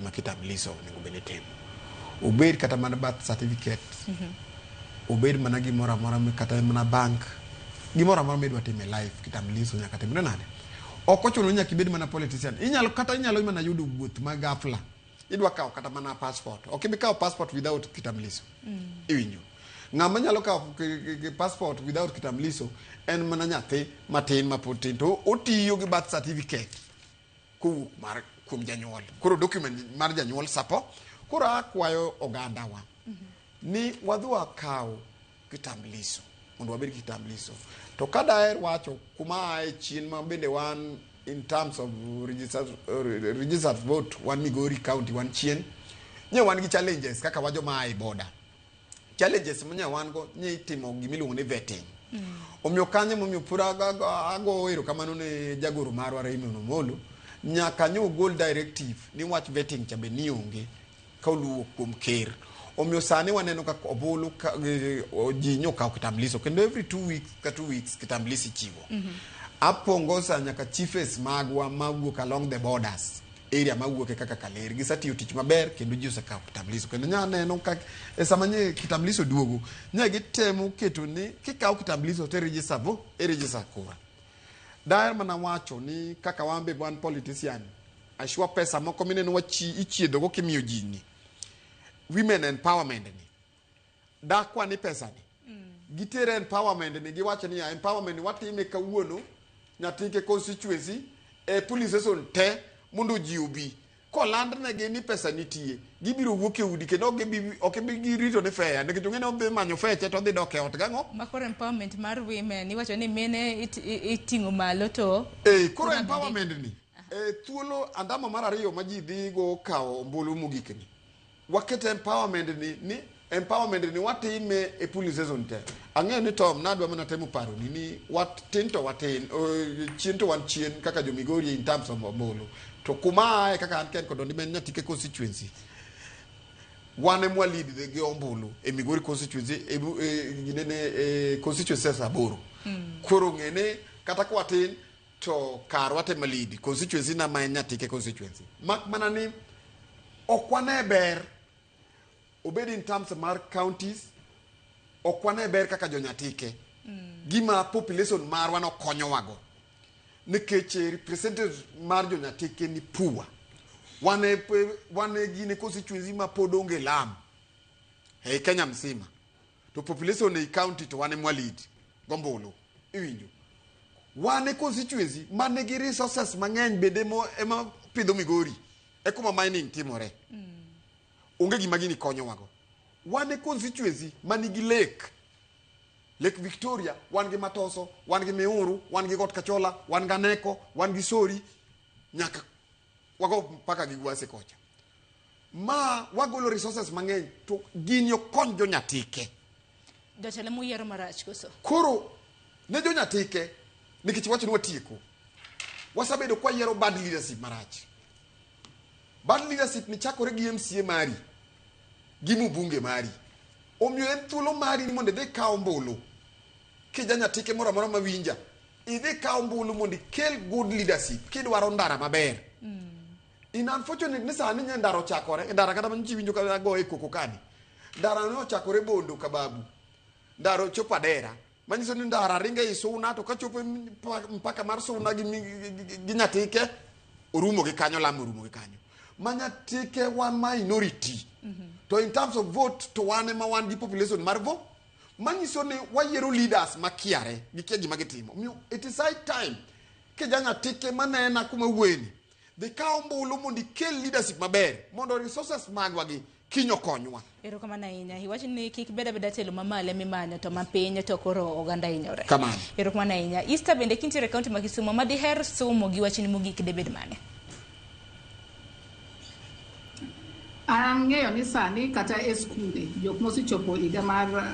gima kitambulisho onego bed ni timo. Obed kata mana birth certificate, obed mana gimoro amora kata mana bank, gimoro amora midwa timo e life, kitambulisho nyaka timre nade. Ok ochuno ni nyaka ibed mana politician. Inyalo kata inyalo mana yudo wuoth ma ghafla. Idwa kawo kata mana passport. Ok ibi kawo passport without kitambulisho. Iwinjo? Ng'ama nyalo kawo passport without kitambulisho en mana nyathi matin ma pod tin to otiyo gi birth certificate kowuok mar kuom janyuol. Koro document mar janyuol sapo. Koro akwayo ogandawa ni wadhi wakaw kitambulisho mondo wabed gi kitambulisho. To ka daher wacho kuma ae chien ma bende wan in terms of registered vote, wan Migori County wan chien. Nye wan gi challenges kaka wa joma ae border. Challenges ma nya wan go nye itimo gimiluongo ni vetting. Omiyo kanyo momiyo pur ago erokamano ne jagoro marwa Raymond Omolo, nyaka nyo ogol directive ni wach vetting cha be ni onge ka oluwo kuom ker. Omiyo sani waneno ka obulu ka, ji nyokawo kitambulisho kendo every 2 weeks ka 2 weeks kitambulisho ichiwo. Apongosa nyaka chiefs magwa mawuok along the borders area mawuok e kaka Kaler gisetiyo tich maber kendo ji osekawo kitambulisho kendo nya neno ka e sama nye kitambulisho duogo nye gitemo keto ni kikawo kitambulisho to i-register vo i-register kura. Daher mana wacho ni kaka wan be wan politician ashua pesa moko mineno wachi ichiedho go kimiyo ji ni women empowerment ni dakwa ni pesa ni gitere empowerment ni giwacho ni ya empowerment ni watime kawuono Nyatike constituency e police station te mondo ji obi koland negi ni pesa nitie gibiro wuok e udi kendo ok gibi girito ni fare nikech ong'e ni odhi manyo feche to odhi dok e ot gang'o. Makoro empowerment mar women iwacho ni mine iting'o malo to koro empowerment ni e thuolo andamo mar ariyo ma ji dhi go kawo ombulu mogik ni waket empowerment ni ni empowerment ni watime e polling station te. Ang'eyo ni Tom nadwa mana temo paroni ni watin to watin chien to wan chien kaka jo Migori in terms of ombulu to kuma ae kaka an Ken kod Ondimen Nyatike constituency wan ema lead gi ombulu e Migori constituency e, ginene e constituencies aboro. Koro ng'ene kata ka watin to karwa tema lead constituency na ma en Nyatike constituency mak mana ni ok wane ber obed in terms mar counties ok wane ber kaka jonyatike gima population marwa nokonyowago nikech representative mar jonyatike ni poor. Wan e gine constituency ma pod onge lam ei Kenya mzima to population ei county to wan ema lead gombulu. Iwinjo? Wan e constituency man nigi resources mang'eny bende ema pidho Migori e kuma mining timore. Onge gima gini konyowago. Wan e constituency manigi lake, Lake Victoria, wan gi Matoso, wan gi Miuru, wan gi Got Kachola, wan gi Aneko, wan gi Sori, nyaka wago mpaka gi Gwase kocha ma wagolo resources mang'eny to gini ok kony jonyatike. Jotelo moyiero marach koso? Koro ne jonyatike nikech wacho ni watieko wasebedo kwayiero bad leadership marach. Bad leadership ni chakore gi MCA mari gi mbunge mari. Omiyo en thuolo mari ni mondo idhi kaw ombulu kija nyatike moro amora mawinja idhi kaw ombulu mondo ikel good leadership kidwaro ndara maber. In unfortunate ni sani nye ndara ochakore ndara kata manyichi winjo ka goye koko kani ndara ne ochakore Bondo Kababu ndara ochopo Adera manyiso ni ndara ringo ei Suna to kachopo e mpaka mar Suna gi Nyatike orumo gi kanyo lam orumo gi kanyo ma Nyatike wan minority to in terms of vote to wan ema wan gi population mar vote manyiso ni wayiero leaders makiare gikia gima gitimo. Omiyo it is high time kija Nyatike manena kuma wuoyeni dhi kaw ombulu mondo ikel leadership maber mondo resources magwa gi kiny okonywa. Erokamano ahinya. Iwacho ni kik bed abeda telo mamalo mimanyo to mapiny to koro oganda hinyore. Kamano. Erokamano ahinya. Easter bende kintiere e kaunti ma Kisumu ma diher somo gi wachni mogik debed mane? Ang'eyo ni sani kata e skunde jok mosechopo higa mar